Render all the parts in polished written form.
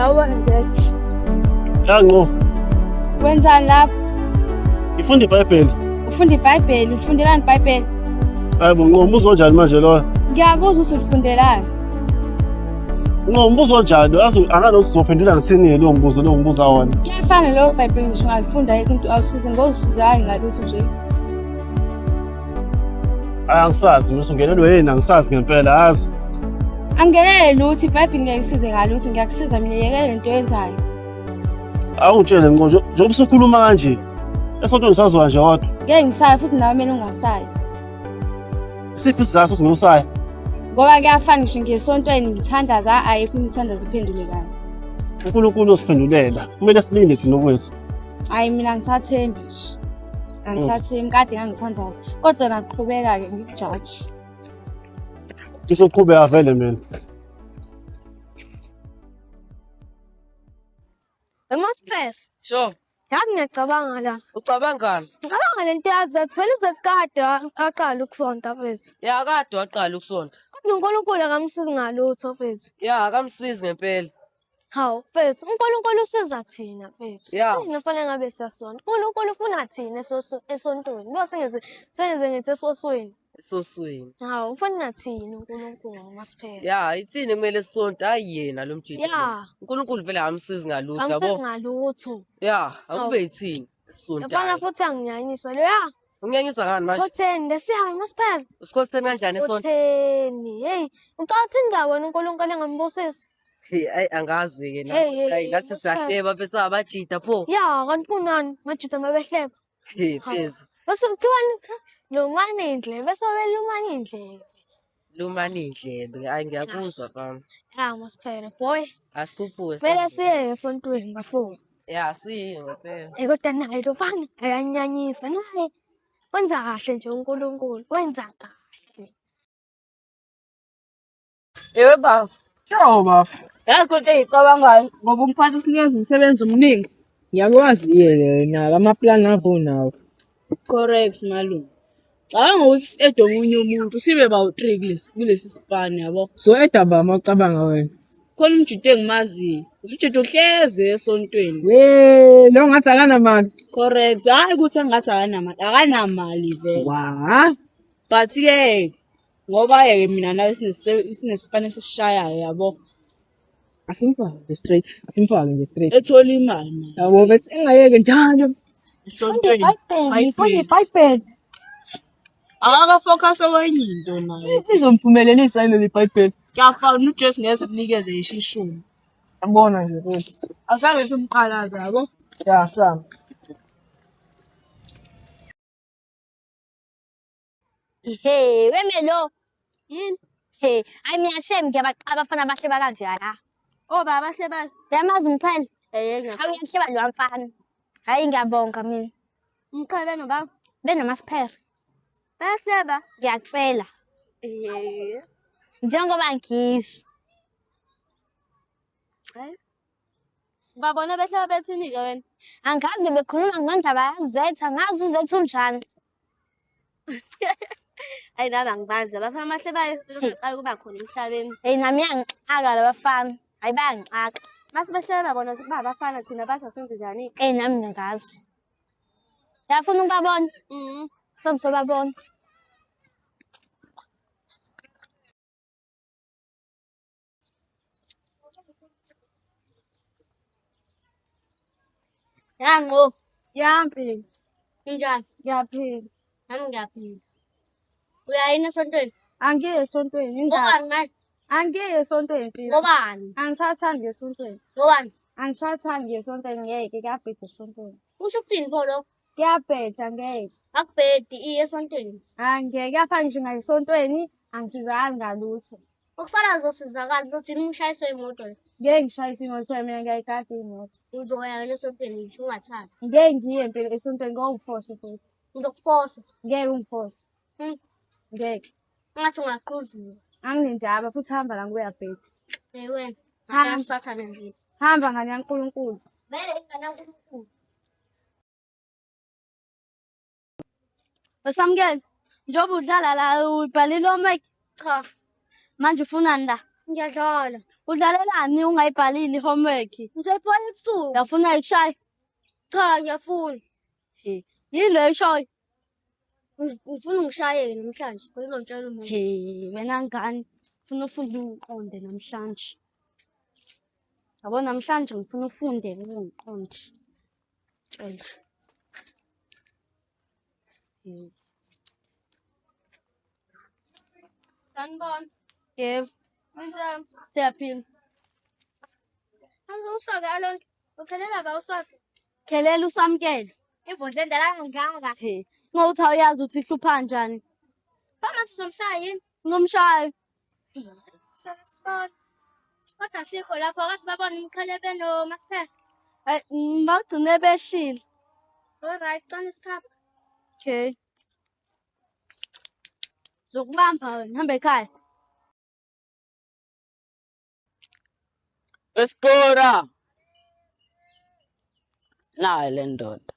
Sawubona Zethi. Ya ngqo. Wenzani lapho? Ngifunda iBhayibheli. Ufunda iBhayibheli, ufundelani iBhayibheli? Hayi bo ngqo umbuzo onjani manje loyo? Ngiyabuza ukuthi ulifundelani. Ngqo umbuzo onjani? Yazi angalo sizophendula ngithini lo mbuzo lo ngibuza wona. Kuyafana lowo Bhayibheli ngisho ungalifunda ayikho into awusize ngozisizayo ngalutho nje. Hayi angisazi mina usungenelwe yini angisazi ngempela yazi. Angenele lutho iBhayibheli ngeke lisize ngalutho ngiyakusiza mina yekele lento oyenzayo. Awungitshele ngqo njengoba usukhuluma kanje. Esontweni sazoya nje kodwa. Ngeke ngisaye futhi nawe kumele ungasayi. Siphi isizathu sokuthi ngeke usaye? Ngoba kuyafana ngisho ngiye esontweni ngithandaza ayikho imithandazo iphendulekayo. uNkulunkulu usiphendulela. Kumele silinde thina okwethu. Hayi mina angisathembi nje. Angisathembi kade ngangithandaza kodwa ngaqhubeka-ke ngikujaji. Ngizoqhubeka vele mina. Wemosper, Sure. yazi ngiyacabanga la. Ucabangani? Ngicabanga le nto yazethu, phela uzethu kade aqala ukusonta mfethu. Ya kade waqala ukusonta. Kodwa uNkulunkulu akamsizi ngalutho mfethu. Ya akamsizi ngempela. Hawu mfethu, uNkulunkulu usiza thina mfethu. Ya. Thina kufanele ngabe siyasonta. uNkulunkulu ufuna thina esontweni. Bo sengeze sengeze ngithi esosweni. Esosweni. Hawu ufuna thina uNkulunkulu masiphela. Ya ithini kumele sisonte hayi yena lo mjidi. Ya. uNkulunkulu vele akamsizi ngalutho Amsizi yabo. ngalutho. Ya akube yithini Yafana esisontayo. futhi anginyanyisa lo ya. Unginyanyisa ngani manje? Sikhotheni lesiyayo masiphela. Usikhotheni kanjani esonto? Sikhotheni. Hey, ucabanga ukuthi indaba wena uNkulunkulu engambusisa? Hey, ayi angazi-ke Hey, hey, hayi hey, ngathi masiphela. siyahleba bese abajida pho. Ya, kanti kunani? Majida mabehleba. Hey, Hawu. fezi. Bese kuthiwani cha? Lumani indlebe, bese belumani indlebe. Lumani indlebe. Hayi ngiyakuzwa fam. Ya, masiphela boy. Asikhuphuke. Kumele siye esontweni bafo. Ya siye ngempela. Eh kodwa naye lo mfana ayanyanyisa naye. Wenza kahle nje uNkulunkulu, wenza kahle. Ewe baba. Sure bafo. Yazi kodwa engiyicabangayo ngoba umphathi usinikeza umsebenzi omningi. Ngiyakwazi-ke nako amaplani akho nawo. Correct malume. Cabanga ukuthi si-ede omunye umuntu sibe bawu-three kulesi sipani yabo. So eda ba uma ucabanga wena. Khona umjito engimaziyo. Umjito uhlezi esontweni. We, lo ngathi akanamali. Correct. Hhayi ukuthi engathi akanamali. Akanamali vele. Wa. But-ke ngoba-ke mina nawe sinesipani esisishayayo yabo. Asimfake nje straight. Asimfake nje straight. Ethola imali manje. Yabo bethi engayeke njalo. Esontweni. IBhayibheli, funda iBhayibheli. Akakafocus kwenye into naye. Lizomphumelelisa yini leli Bhayibheli? Kuyafana uJesu ngeze kunikeze ngisho ishumi. Yabona nje futhi. Asange simqalaza yabo. Ya sami. He, wemelo. Yini? He, hayi mina shame ngiyabaqaba abafana abahleba kanje la. Oh baba bahleba. Uyamazi umqhele? Eh ngiyazi. Hawu uyahleba lo mfana. Hayi ngiyabonga mina. Umqhele nobaba? Benomasiphere. Bayahleba. Ngiyakutshela. Eh. Njengoba ngisho. Hayi. Babona behleba bethini ke wena? Angazi bebekhuluma ngendaba yaZetha, angazi uZetha unjani. Ayi nami angibazi abafana amahlebayo sebeqala ukuba khona emhlabeni. Hey nami iyangixaka labafana. Hayi bayangixaka. Mase behleba bona ba abafana thina bathi asenze njani? Eh nami ngingazi. Uyafuna ukubabona? Mhm. Samsobabona. Ya ngqo. Ngiyaphila. Unjani? Ngiyaphila. Nami ngiyaphila. Uyayini esontweni? Angiyi esontweni indaba. Ngobani manje? Angiyi esontweni mpilo. Ngobani? Angisathandi esontweni. Ngobani? Angisathandi esontweni ngeke kuyabheda esontweni. Usho ukuthini pho lokho? Kuyabheda ngeke. Akubhedi iye esontweni. Angeke kuyafana nje ngaye esontweni angisizakali ngalutho. Okusala uzosizakala uzothini uma ushayiswe imoto le? Ngeke ngishayise imoto mina ngiyayigada imoto. Uzoya wena esontweni ngisho ungathandi. Ngeke ngiye mpilo esontweni ngeke ungifose futhi. Ngizokufosa. Ngeke ungifose. Ngeke. Ngathi ungaqhuzuka. Anginendaba futhi hamba la nguyabheda. Hey wena. Hamba. Sathane nzima. Hamba ngane yaNkulunkulu. Vele ingane yaNkulunkulu. Wesamukele, njengoba udlala la ubhalile homework? Cha. Manje ufunani la? Ngiyadlala. Udlalelani ungayibhalile i-homework? Ngizoyibhala ebusuku. Uyafuna ikushaye? Cha, ngiyafuna. Yini le oyishoyo? Ngifuna ungishayele namhlanje, ngizomtshela umuntu. He, wena ngane, ngifuna ufunde ungiqonde namhlanje. Yabo namhlanje ngifuna ufunde ungiqonde. Tshela. Sanibona. Yebo, Unjani? siyaphila. Usho-ke Alonto, ukhelela ba uswazi? Khelela usamkelo. Imbodla endala kangaka. He, ngokuthi awuyazi ukuthi ihlupha kanjani. Manje uzomshaya yini? Ngomshayo. Sasibona. Kodwa sikho lapho akaze babone umqhele benoMasiphela. Hayi, bagcine behlile. Alright, cela isikhapha. Okay. Zokubamba wena, hamba ekhaya. Esikora. Nayi le ndoda.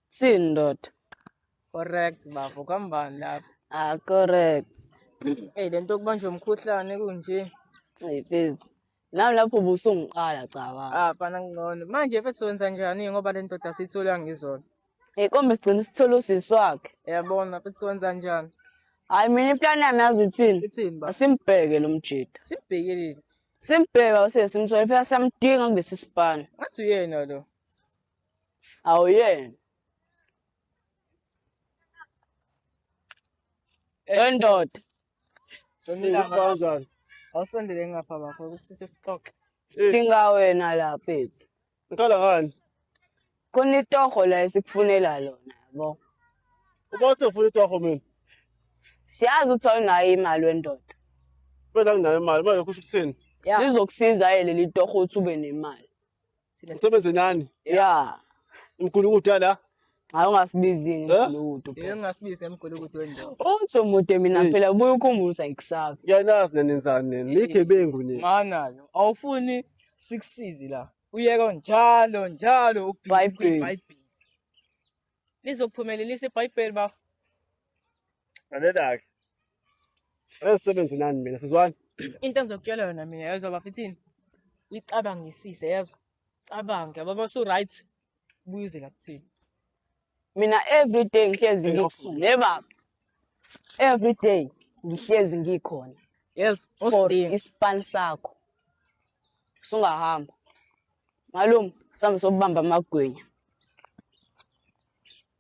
Thini ndoda? Correct bafo, kambani lapho. Ah, correct. Eyi le nto yokubanjwa umkhuhlane kunje. Hey mfethu. Nami lapho ubusungiqala cabanga. Ah, fana ngcono. Manje mfethu wenza njani ngoba le ndoda asiyitholanga izolo. Hey kombe sigcine sithole usisi wakhe. Uyabona mfethu wenza njani? Hayi mina iplani yami yazi ithini? Ithini ba? Asimbheke lo mjida. Simbhekelile. Simbheke awusiye simthole phela siyamdinga kulesi sipani. Ngathi uyena lo. Awuyena. Endoda. Sondela ngapha. Kanjani? Awusondele ngapha bafo ukuthi sixoxe. Sidinga wena la mfethu. Ngikhala ngani? Khona itoho la esikufunela lona yabo. Uba uthe ufuna itoho mina. Siyazi ukuthi awunayo imali wendoda. Phela anginayo imali, manje kusho ukuthini? Ya. Lizokusiza ke leli toho ukuthi ube nemali. Ngisebenze nani? Ya. Imgulukudu la. Hayi ungasibizi Eh? ngemgulukudu. Yebo ngasibiza emgulukudu wendoda. Uthi umude mina Hey. phela ubuye ukhumbule ukuthi ayikusabi. Ngiyanazi nina nenzani nina. Niyigebengu nina. Mana awufuni sikusize la. Uyeka njalo njalo ubhizi Bhayibheli. kwiBhayibheli. Lizokuphumelelisa iBhayibheli bafo. Lalela-ke. Angisebenze nani mina sizwani? Into engizokutshela yona mina yezwa bafo ithini? Uyicabangisise yezwa. Cabange yabo mase right buye uze la kuthini. Mina every day ngihlezi ngikhona. Hey baba. Every day ngihlezi ngikhona. Yezwa For usidinga. isipani sakho. Usungahamba. Malume, sambe sobamba amagwinya.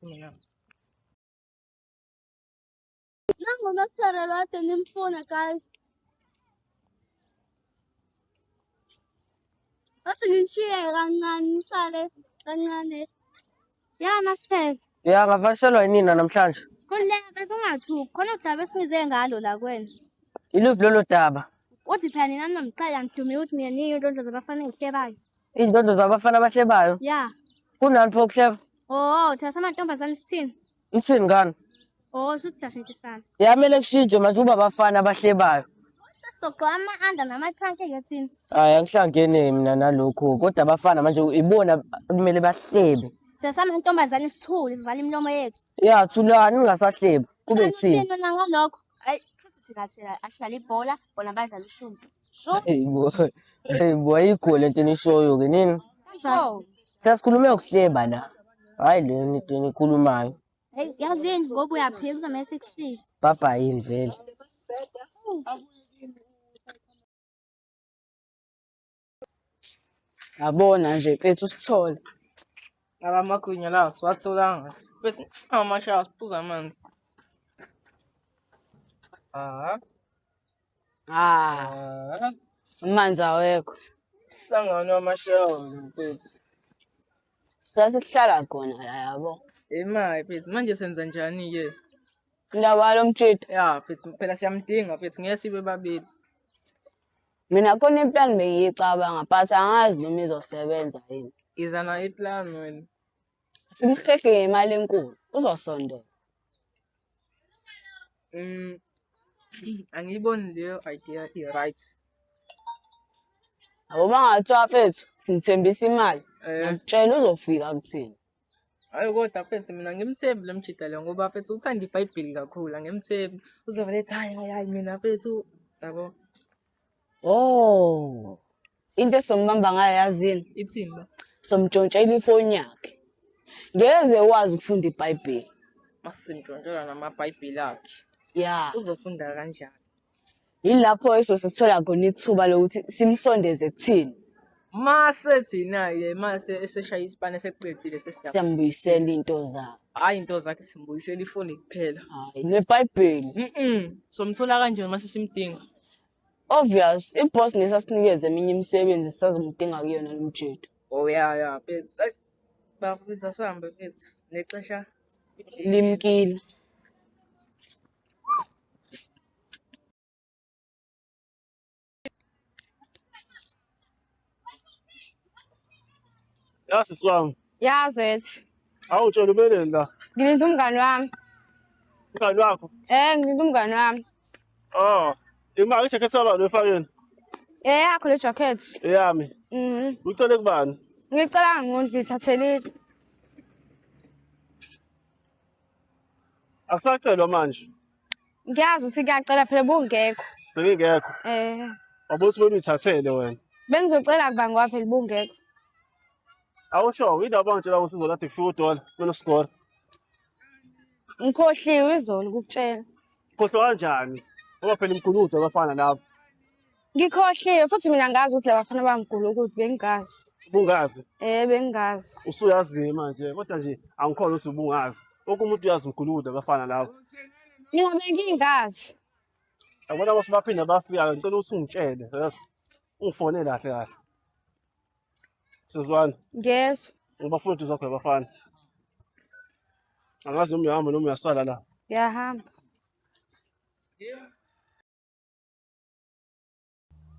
Mina. Nangu uMasiphela lo kade nimfuna guys. Bathi ngishiye kancane, nisale kancane. Ya Masiphela. Ya ngavakashelwa yinina namhlanje. Khululeka mfethu ungathuki. Khona udaba esingize ngalo la kuwena. Iluphi lolo daba? Kodwa phela nina nomqala ngidumile ukuthi nina niyintondlo zabafana ey'hlebayo. Iy'ndondo zabafana abahlebayo. Ya. Kunani pho ukuhleba? Oh, thina samantombazane sithini? Nithini ngani? Oh, shuthi siyashintshisana. Ya kumele kushintshwe manje kuba abafana abahlebayo. Sesizogqoka ama-under nama-trunk-ke thina. Hhayi angihlangene mina nalokho kodwa abafana manje ibona kumele bahlebe. Thina samantombazane sithule sivale imilomo yethu. Ya thulani ningasahlebi kube Uthini thina. wena ngalokho? Hayi, futhi thina thina asidlala ibhola, bona badlala ushumpu. Sho Hey bo, hey bo ayikho lento enishoyo-ke nini? kanjani? Siyasikhulume ukuhleba la. Hhayi le into enikhulumayo. Hey, yazini ngoba uyaphika kuzomele sikushiye. Bhabha yini vele? Yabona nje mfethu usithole. Laba amagwinya lawo siwatholanga. Bese amashawa siphuza amanzi. Ah. Ah, Ah. amanzi awekho. Sangano amashawa mfethu. Sasihlala khona la yabo. Imali mfethu manje senza njani ke? Indaba yalo mjida. Ya mfethu phela siyamdinga mfethu ngeke sibe babili. Mina khona iplani bengiyicabanga but angazi noma izosebenza yini. Iza nayo iplan wena. Simhehe ngemali enkulu, uzosondela. Angiyiboni leyo idea i-right. Yabo uma ngathiwa mfethu simthembisa imali, Eh. ngiyakutshela uzofika kuthina. Hayi kodwa mfethu mina angimthembi lo mjita lo ngoba mfethu uthanda iBhayibheli kakhulu, angimthembi. Uzovele ethi hayi hayi hayi mina mfethu yabo. Oh. Into esombamba ngayo yazini? Ithini ba? Somtshontshela ifoni yakhe. Ngeze wazi ukufunda iBhayibheli. Masimtshontshela namaBhayibheli akhe. Ya. Uzofunda kanjani? Yilapho esosithola khona ithuba lokuthi simsondeze kuthini. Mase thina-ke mase eseshaya isipani eseqedile sesiya. Siyambuyisela into zakhe. Hhayi into zakhe simbuyisela ifoni kuphela. Hayi neBhayibheli. Mhm. Somthola kanjani mase simdinga? Obvious, iboss nesasinikeze eminye imisebenzi sisazomdinga kuyona lo mjita. Oh ya ya mfethu. Ayi, Bafethu asambe mfethu. Nexesha Limkile. Ya sisi wami, Ya Zethi, awutshela ubeleni la. ngilinde umngani wami. Umngani wakho. Ngilinde umngani wami. Oh, imali ijakhethi yabani oyifakile? Yakho le jacket. Eyami. Mhm. Ucele kubani? Ngicela ngimuntu ngithathelile. Akusacelwa manje. Ngiyazi ukuthi kuyacela phela bungekho. Bengingekho. Wabona ukuthi bengiyithathele wena. Bengizocela kuba ngoba phela bungekho. Awusho, indaba bangitshela ukuthi izolade kufika udola kumele usigore. Ngikhohliwe izolo ukukutshela. Khohlwa kanjani? Ngoba phela imgulukudu abafana labo. Ngikhohliwe futhi mina ngazi ukuthi labafana bamgulukudu bengingazi. Ubungazi. Bengingazi. Usuyazi manje kodwa nje angikholwa ukuthi ubungazi. Wonke umuntu uyazi umgulukudu abafana labo. Mina bengingazi. Yabona base baphinda bafika ngicela ukuthi ungitshele, yazi. Ungifonele kahle kahle. Sizwana. Ngiyezwa. Ngibafuna ukuthi zakho abafana. Angazi noma uyahamba noma uyasala la. Ngiyahamba.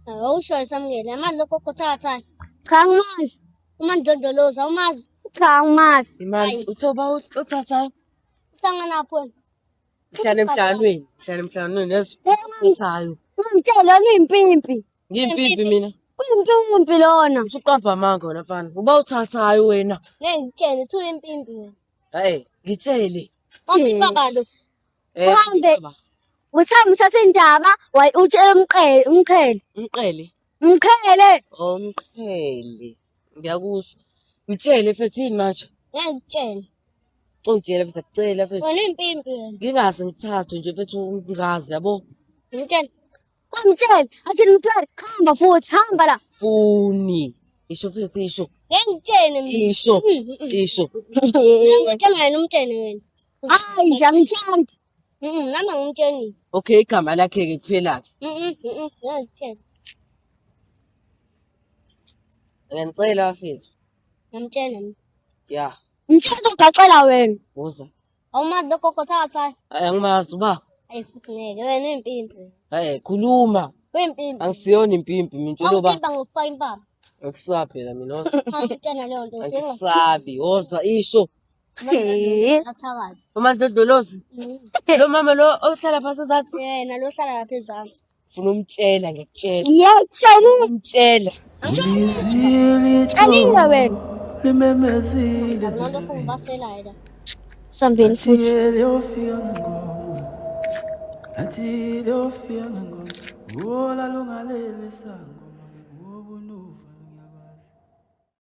Awusho samukele amazi logogo thatha. Cha angimazi. Umandlondolozi awumazi. Cha angimazi. Imali uthe uba uthathayo Uhlangana phi wena? hlala emhlanganweni hlala emhlanganweni yazi uthathayo Ungitshele lona uyimpimpi. ngiyimpimpi mina Uyimpimpi lona. usuqamba amanga wena mfana uba uthathayo wena Ngeke ngikutshele uthi uyimpimpi wena. hayi ngitshele Wampimpa balo. Uhambe. Uthanda uthatha indaba utshela umqele umqhele. Umqele. Umqhele. Umqhele. Ngiyakuzwa. Mtshele mfethu yini manje? Ngeke ngikutshele. Ungitshele mfethu akucela mfethu. Wena uyimpimpi wena. Ngingaze ngithathwe nje mfethu ungazi yabo. Ngimtshele. Wamtshela athi mthwele hamba futhi hamba la. Funi. Isho mfethu isho. Ngeke ngikutshele mina. Isho. Isho. Ngikutshela wena umtshele wena. Hayi nje angithandi. Nami angimtsheli. Okay igama lakhe ke kuphela ke. Ngeke ngikutshele. Ngiyamcela bafethu. Ngimtshele mina. Ya, Mtshele uzogaxela wena. woza. Awumazi logogo thatha. Hayi angimazi uba. Ayi futhi ngeke wena uyimpimpi. Hayi khuluma. Uyimpimpi. Angisiyona impimpi mina tshela uba. Awumpimpa ngokufaka impama. Angikusabi phela mina woza. Angikutshela leyo nto. Angikusabi woza isho. Athakathi. Umandlondolozi. Lo mama lo ohlala phasi ezansi. Yena lo hlala lapha ezansi. Funa umtshela ngiyakutshela. Yeah, tshela. Umtshela. Tshelile wena. Limemezile Lona lokho ngibaselayo la. Sambeni futhi. liyofika ngengoma, nathi liyofika ngengoma, wola lungaleli sango.